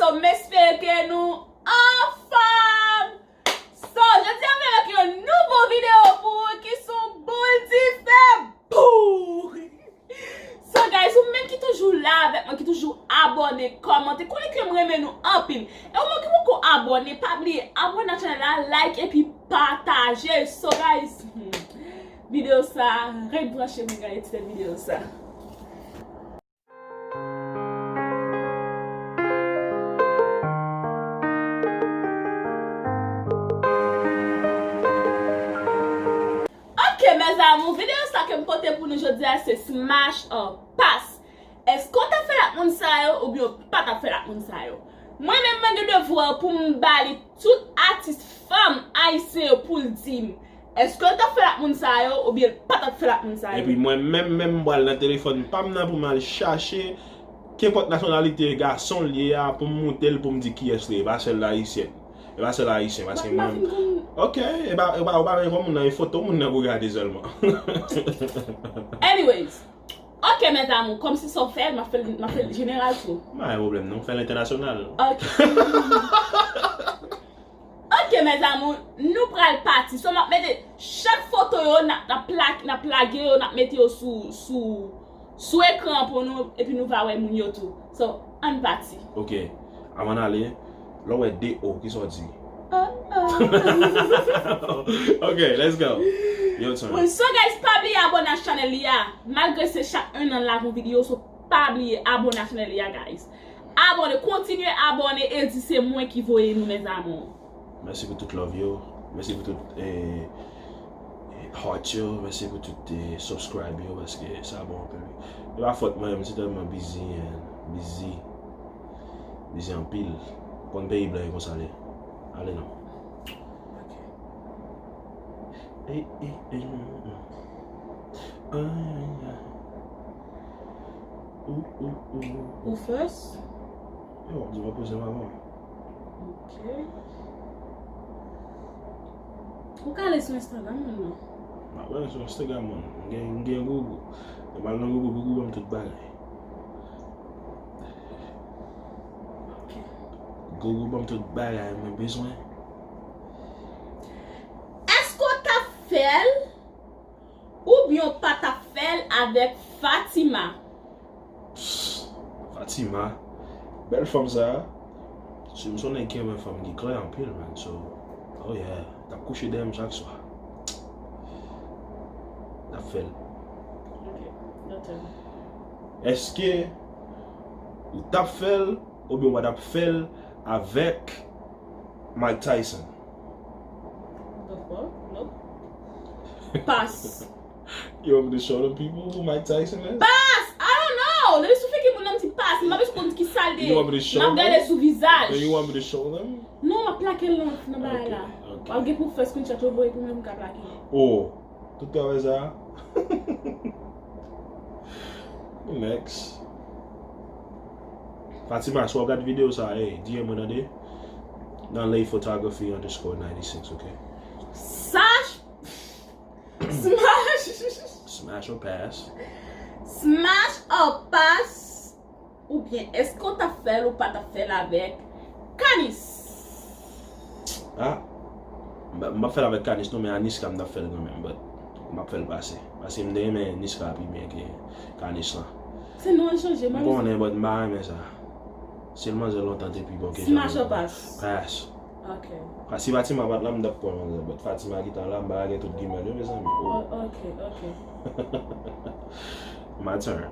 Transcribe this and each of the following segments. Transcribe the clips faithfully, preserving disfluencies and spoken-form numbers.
So, m espere ke nou anfòm. So, jodi a m vin avèk yon nouvo videyo pou ou ki sou boul dife. Bou! So, guys, ou menm ki toujou la avèk mwen, ki toujou abòne, kòmante, konnen ke m renmen nou anpil. E ou menm ki poko abòne, pa bliye abòne ak chanèl la, like epi pataje. So, guys, hmm, videyo sa, ret branche pou gade ti videyo sa. Ok, mes amours, videyo sa ke m pote pou nou jodi a se smash or pass. Èske w t ap fè l ak moun sa yo oubyen w pa t ap fè l ak moun sa yo? Mwen menm, mwen gen devwa pou m ba li tout atis fanm ayisyen yo pou l di m, èske l t ap fè l ak moun sa yo oubyen l pa t ap fè l ak moun sa yo? Epi mwen menm, menm m pral nan telefòn pa m nan pou m al chache kenpòt nasyonalite gason l ye a pou m moute l pou m di kiyès li ye, e pa sèl ayisyèn. E pa sèl ayisyen, paske mwen. Ok, e pa, e pa, ou pa menm konn moun nan, e foto moun nan pou gade sèlman. Anyways, ok, mes amours, kòmsi sa w fè l, m ap fè l, m ap fè l jeneral tou. Pa gen pwoblèm, non, fè l entènasyonal. Ok. Ok, mes amours, nou pral pati. So, m ap mete chak foto yo, n ap, n ap plak-, n ap lage yo, n ap mete yo sou, sou, sou ekran an pou nou, epi nou va wè moun yo tou. So, ann pati. Ok, anvan n ale, lè w wè de O, kisa w di? Oh, oh. Ok, let's go. Your turn. Wi, so guys, pa bliye abòne ak chanèl li a. Malgre se chak enn an l lage yon videyo, so pa bliye abòne ak chanèl li a, guys. Abòne, kontinye abòne e di se mwen ki voye nou, mes amours. Mèsi pou tout love yo. Mèsi pou tout, eh, heart yo. Mèsi pou tout, eh, subscribe yo, paske sa bon anpil. E pa fòt mwen, m se tèlman busy, eh, busy. Busy anpil. Konn peyi blan e konsa l ye. Ale non. Ok. Ey, ey, ey, non, non. Ay, ay, ay. Ou, ou, ou. Ou first? Yo, w ap di w ap poze m avan. Ok. Ou ka ale sou Instagram mwen non? M ap ale sou Instagram mwen. M gen, m gen Google. Mwen al nan Google, Google ban m tout bagay. Ok. Google ban m tout bagay mwen bezwen. Èske w t ap fè l oubyen w pa t ap fè l avèk Fatima? Fatima, bèl fanm sa. Si m se yon nèg ki renmen fanm ki klè anpil, man. So, oh yeah, t ap kouche dèyè m chak swa. T ap fè l. Ok, your turn. Èske ou t ap fè l oubyen w pa t ap fè l avèk Mike Tyson? The fuck? Nope. Pass. You want me to show them people who Mike Tyson is? Pass! I don't know! Depi sou figi moun nan m di pass, m pa bezwen konn ki sa l te ye. You want me to show them? M ap gade sou vizaj. Then you want me to show them? Non, m ap plake l nan, nan bagay la. Ok, ok. W ap gen pou fè screenshot yo voye pou mwen pou m ka plake. Oh. Tout travay sa. Next. Fatima, si w ap gade videyo sa, hey, D M mwen tande. Nan Lay Photography underscore ninety-six, ok? Sash. Smash. Smash or pass. Smash or pass. Oubyen èske w t ap fè l ou pa t ap fè l avèk Kanis? Ah, m, m p ap fè l avèk Kanis non, men a Niska m t ap fè l kanmenm, but m ap fè l pase. Paske m te renmen Niska pi byen ke Kanis lan. Se non l chanje, m konnen, but m pa renmen sa. Si l manzè lontan te pi bon ke jan. Smash or pass? Pass. Ok. Paske si Fatima pa t la, m t ap pran manzè, but Fatima ki ta la, m pa lage tout gimèl yo, mezanmi. Oh. Oh, ok, ok. My turn.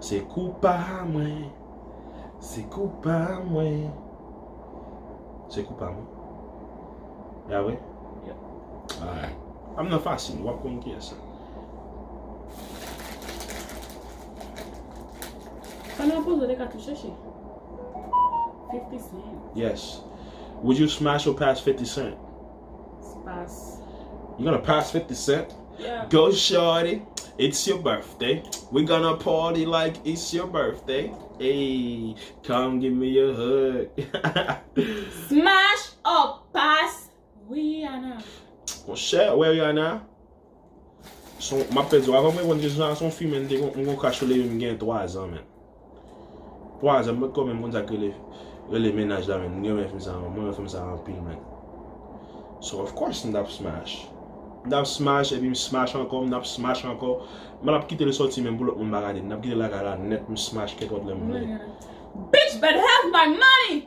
Se kou pa mwen. Se kou pa mwen. Se kou pa mwen. Ya vre? Yep. Alright. Am nan fasil, w ap konn kiyès sa. Pandan w poze, w te ka tou chèche. Fifty Cent. Yes. Would you smash or pass fifty Cent? Pass. You gonna pass fifty Cent? Yeah. Go, shorty. It's your birthday. We gonna party like it's your birthday. Hey, come give me a hug. Smash or pass Rihanna. Monchè, wè Rihanna. Son, m ap pèdi w. Avan m reponn kesyon sa, se yon fi, men, m te gon, m gon crush sou li, men, m gen twa zan, men. Twa zan, m potko menm konn sa k rele, rele mennaj la, men. M renmen fim sa, mwen renmen fim sa anpil, men. So, of course, m t ap smash. M t ap smash, epi m smash ankò, m t ap smash ankò. M p ap kite l sòti, men, pou lòt moun pa gade. M t ap kite l lakay la nèt, m smash kenpòt lè m vle. Bitch better have my money!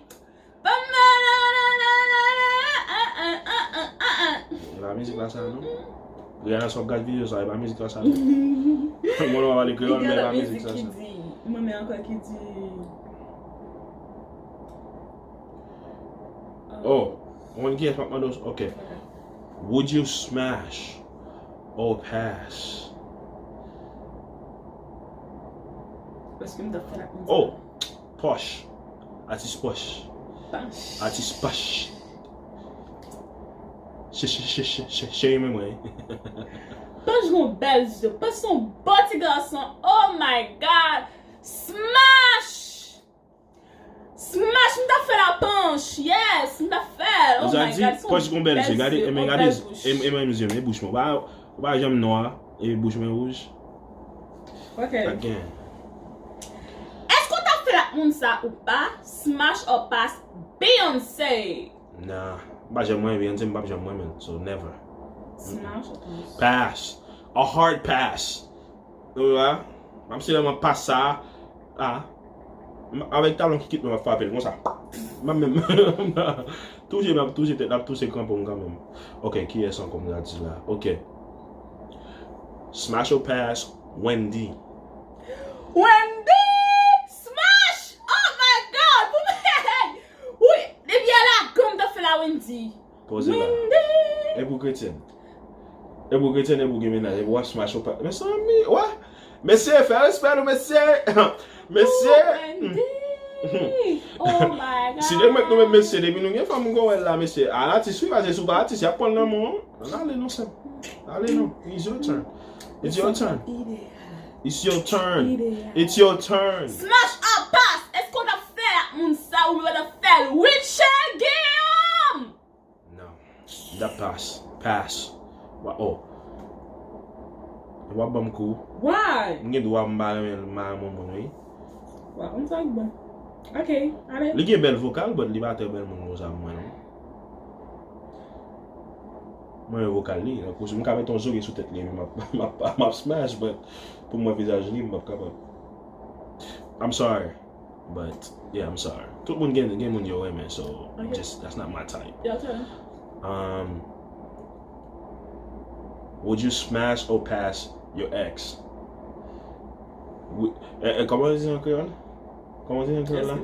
E pa mizik la sa, non? Rihanna, si w ap gad videyo sa, e pa mizik la sa, non? Mwen, w ap pale kreyòl, men e pa mizik sa, sa. Mwen, men ankò ki di. Oh, ou konn kiyès m ap mande w? Ok. Would you smash or pass? Èske m t ap fè l ak moun sa? Oh, Posh. Atis Posh. Posh. Atis Posh. Che, che, che, che, che, cheri men mwen. Panch gon bèl zye. Panch se yon bon ti gason. Oh my God. Smash! Smash, m ta fè la panch. Yes, m ta fè l. Oh my God, se yon bèl zye. Gade, men gade, e, e, men zye, men bouch mwen. Ou pa, ou pa janm nwa, e bouch mwen wouj. Ok. Sa gen. Èske w ta fè l ak moun sa ou pa? Smash or pass, Beyoncé. Nah, m pa janm renmen Beyoncé, m p ap janm renmen l. So, never. Smash or pass? Pass. A hard pass. Ou wè? M ap sèlman pass sa. A. M, avèk talon ki kit mwen, m ap frape l konsa. M ap menm. Touje, m ap touje tèt, m ap touje kranpon m kanmenm. Ok, kiyès ankò m ta di la? Ok. Smash or pass, Wendy. Wendy! Smash! Oh my God! Pou mwen! Wi, depi a la gòm ta fè la Wendy. Poze la. Wendy! E pou kretyèn. E pou kretyèn, e pou gen mennaj, e pou w ap smash ou pa. Mezanmi, wè. Mesye, fè respè nou, mesye. Mesye. Oh, Wendy! Oh my God! Si depi nou menm mesye, depi nou gen fanm, m gon wè la, mesye. Al atis, wi, paske si w pa atis, y ap pran l nan men w. Ann ale non, sèm. Ale non. It's your turn. It's your turn. It's your turn. It's your turn. Smash or pass! Èske w t ap fè l ak moun sa ou menm w t ap fè l? Richard Guillaume! Non. M t ap pass. Pass. Wa, oh. W ap ban m kou. Why? M gen dwa m pa renmen, m pa renmen yon moun, wi. Wa, konn sa k bon. Ok, ale. Li gen bèl vokal, but li pa trè bèl moun konsa pou mwen, non. Mwen renmen vokal li. Donk, m ka mete yon zore sou tèt li, epi m ap, m ap, m ap smash, but pou mwen vizaj li, m p ap kapab. I'm sorry. But, yeah, I'm sorry. Tout moun gen, gen moun yo renmen, so just, that's not my type. Your turn. Um, would you smash or pass your ex? Wi, eh, eh, kòman yo di an kreyòl? Kòman yo di an kreyòl la?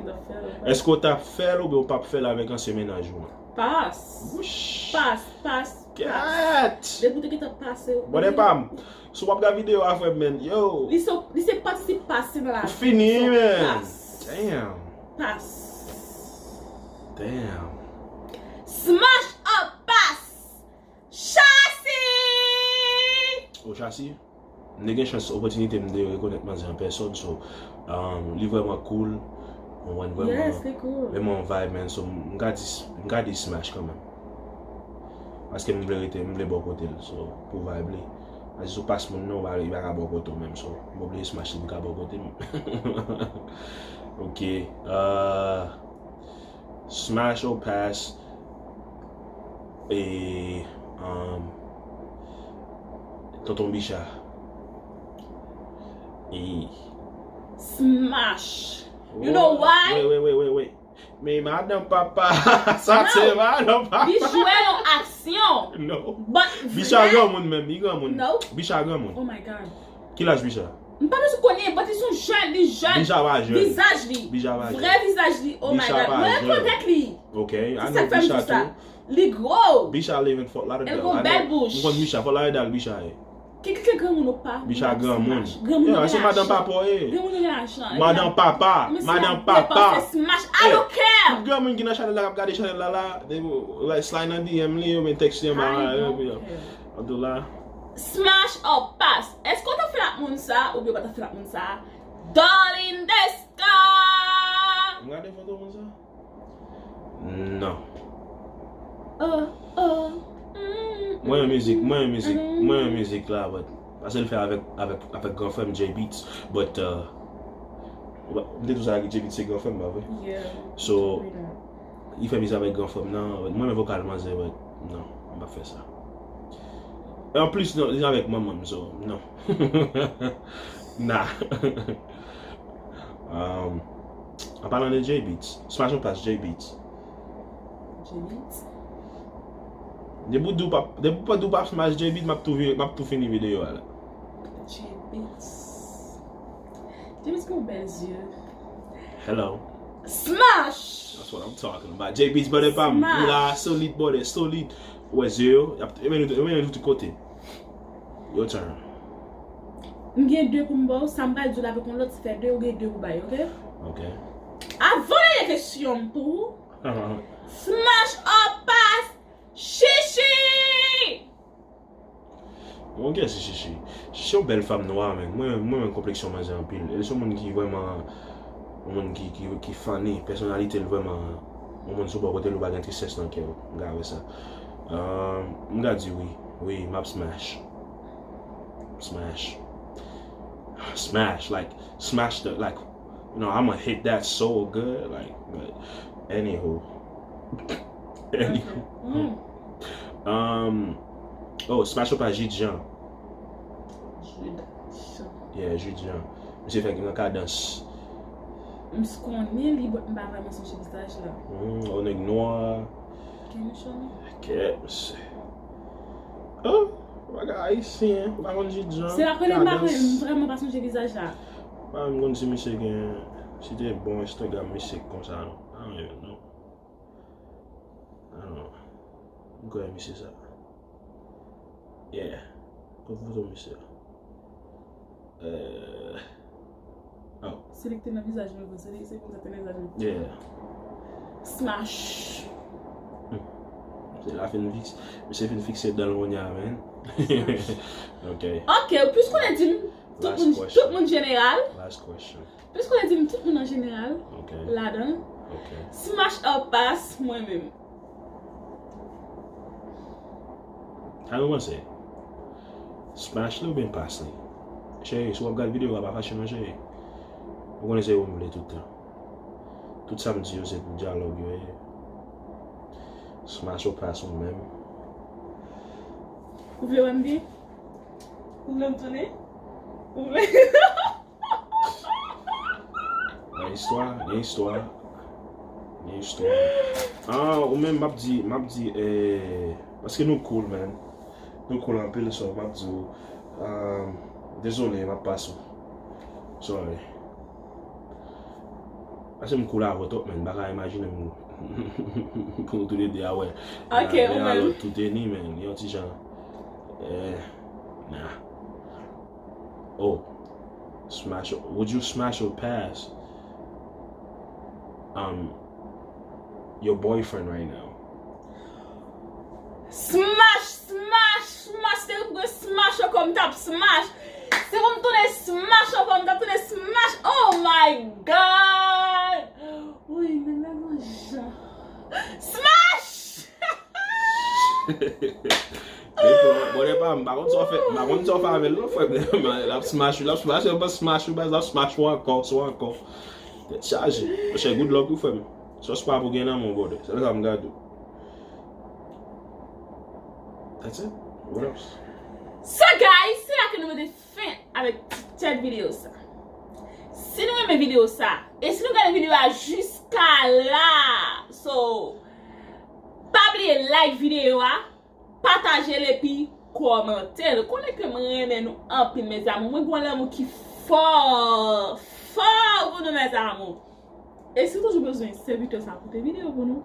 Èske w t ap fè l? Èske w t ap fè l oubyen w p ap fè l avèk ansyen mennaj ou an? Pass. Wouch. Pass, pass, pass. Gad! Depi w te gentan pase. Bon, e pa m. Si w ap gade videyo a, frè m, men, yo. Li se, li se pati si pase nan la vi. Ou fini, men. Pass. Damn. Pass. Damn. Smash or pass. Chasi! O Chasi? M te gen chans, opòtinite, m te rekonèt manzè an pèsòn, so, um, li vrèman cool. Mwen vrèman, yes, li cool. Vrèman yon vibe, man, so, m ka di, m ka di smash kanmenm. Paske m vle rete, m vle bò kote l, so, pou vibe li. Paske si w pass moun nan, ou pa, li pa ka bò kote w menm, so, m oblije smash li pou l ka bò kote m. Ok, euh, Smash or pass, e, um, Tonton Bicha. E. Smash. You know why? Wait, wait, wait, wait, wait. Men madan papa. Sa se madan papa. Li jwe yon aksyon. No. Bicha granmoun menm, li granmoun. No. Bicha granmoun. Oh my God. Ki laj Bicha? M pa bezwen konnen, but li se yon jèn, li jèn. Bicha pa jèn. Vizaj li. Bicha pa jèn. Vrè vizaj li. Oh my God. Mwen rekonèt li. Ok, I know Bicha too. Li gwo. Bicha live in Fort Lauderdale. El gon bèl bouch. M konn Bicha, Fort Lauderdale Bicha ye. Ki, ki, ki granmoun ou pa? Bicha granmoun. Granmoun yo gen lajan. Madan papa w ye. Granmoun yo gen lajan. Madan papa. Madan papa. Smash. I don't care. Tout granmoun ki nan chanèl la, k ap gade chanèl la, la, they will, like, slide nan D M li, oubyen text li anba. I don't care. Abdullah. Smash or pass. Èske w ta fè l ak moun sa, oubyen w pa ta fè l ak moun sa? Darling Desca! M gade foto moun sa? Non. Oh, oh, mm, mwen yon mizik, mwen yon mizik, mm, mwen yon mizik la, but Paske l fè avèk, avèk, avèk gran frè m, Jay Beats. But, uh, m te di w sa, Jay Beats se gran frè m, pa vre? Yeah. So, Why not? Li fè mizik avèk gran frè m nan. Mwen menm vokal manzè, but non, m p ap fè sa. E anplis, non, li avèk manman m, so, non. Nah. Um, an palan de Jay Beats, smash yon pas Jay Beats. Jay Beats. Depi w di w p ap, depi w di w p ap smash Jay Beats, m ap tou, vi- m ap tou fini videyo a la. Jay Beats. Jay Beats gen bèl zye. Hello. Smash! That's what I'm talking about. Jay Beats, brother pa m. Smash. Li la, solid, brother, solid. Wè zye yo, y ap, yo mennen, yo mennen tout kote. Your turn. M gen de pou m ba w, sa m pral di w la avèk yon lòt, se fè de, ou gen de pou bay, oke? Ok. Avan m ale kesyon m pou ou, smash or pass, Chichi! Mwen gen si Chichi. Chichi yon bèl fanm nwa, men mwen, mwen renmen konpleksyon manzè anpil. E se yon moun ki vrèman, yon moun ki, ki, ki funny, pèsonalite l vrèman, yon moun sou bò kote l ou pa gen tristès nan kè w. M ka wè sa. Um, m ka di wi. Wi, m ap smash. Smash. Smash, like, smash the, like, you know, I'ma hit that so good, like, but, anywho. Anywho. Mm. Um, oh, smash ou pa Jude Jean. Jude Jean. Yeah, Jude Jean. Misye fè gen kadans. M s konnen li, but m pa vrèman sonje vizaj la. Mm, o nèg nwa. Can you show me? Kè, misye. Oh, bagay ayisyen, ou pa konn Jude Jean. Se pa konnen m pa konnen, m Kadans. Vrèman pa sonje vizaj la. Pa m konn si misye gen, si te bon Instagram misye konsa non. I don't even know. I don't know. M kwè misye sa. Yeah. Kot foto misye? Euh. Oh. Se li ki te nan vizaj mwen, se li, se konsa te nan vizaj mwen. Yeah. Smash. Se la fin fiks, misye fin fikse dan l kounye a, man. Ok. Ok, plis konnen di m, tout Last moun, question. Tout moun jeneral. Last question. Plis konnen di m, tout moun an jeneral. Ok. Ladan. Ok. Smash or pass, mwen menm. Sa nou panse? Smash li oubyen pass li? Cheri, si w ap gad videyo a, pa fache non, cheri. Ou konnen se ou m vle tout tan. Tout sa m di yo, se pou dyalòg yo ye. Smash ou pass ou menm. Ou vle wè m byen? Ou vle m tounen? Ou vle? Gen istwa, gen istwa. Gen istwa. Ah, ou menm, m ap di, m ap di, eh, paske nou cool, man. Nou cool anpil, so m ap di w, ah, dezole, m ap pass ou. Sorry. Paske m cool avè w twòp, man. M pa ka imajine m pou nou toulede a wè. Ok, Lè ou a menm. Lòt tout eni, man. Yon ti jan. Eh, nah. Oh. Smash. Would you smash or pass? Um, your boyfriend right now. Smash, smash, smash, se pou smash ankò m t ap smash. Se pou m tounen smash ankò m t ap tounen smash. Oh my God. Wi, men nan yon jan. Smash! Bon, bon, pa m, pa konn sa w fè, pa konn sa w fè avè l non, frè m. L ap smash ou, l ap smash ou, l ap smash ou, l ap smash ou ankò, sou ankò. Tèt chaje. Monchè, good luck wi, frè m. Sòs pa pou gen nan men w, brother. Se sa m ka di w. That's it. What else? So guys, se la ke nou mete fen avèk ti tèt videyo sa. Si nou renmen videyo sa, e si nou gade videyo a jiska la, so, pa bliye like videyo a, pataje l epi kòmante l. Konnen ke mwen renmen nou anpil, mes amours. Mwen gen yon lanmou ki fò, fò pou nou, mes amours. E si w toujou bezwen sèvitè sa pote videyo pou nou,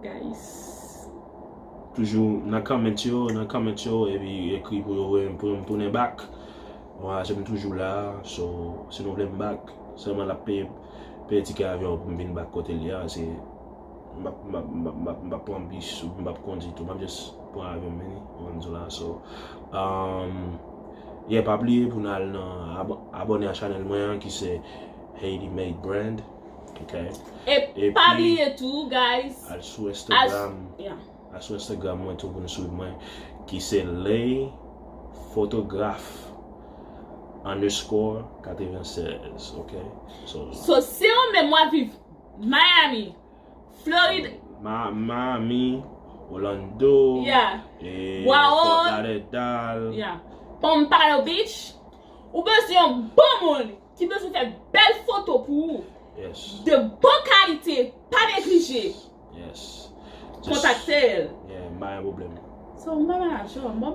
guys. Toujou nan comment yo, nan comment yo, epi ekri pou yo, pou yo tounen back. Mwen, se m toujou la, so, si nou vle m back, sèlman l ap peye, peye tikè avyon pou m vin back kote l ye a, se, m p ap, m p ap, m p ap, m p ap, m p ap pran bis, m p ap kondi tou, m ap just pran avyon m vini, ou konn sa la, so, um, yeah, pa bliye pou n al nan, ab-, abòne a chanèl mwen an ki se Haiti Made Brand, ok? E pa bliye tou, guys. Al sou Instagram. Yeah. Al sou Instagram mwen tou pou n swiv mwen, ki se Lay Fotograf underscore katrevennsèz, ok? So, So, si ou menm w ap viv Miami, Florid, Ma, Miami, Orlando, Yeah. e, Wow. Fort Lauderdale. Yeah. Pompano Beach, ou bezwen yon bon moun ki bezwen fè bèl foto pou ou. Yes, De bon kalite, pa neglije. Yes. Kontakte l. Yeah, m pa gen pwoblèm. So, m pa manager, m pa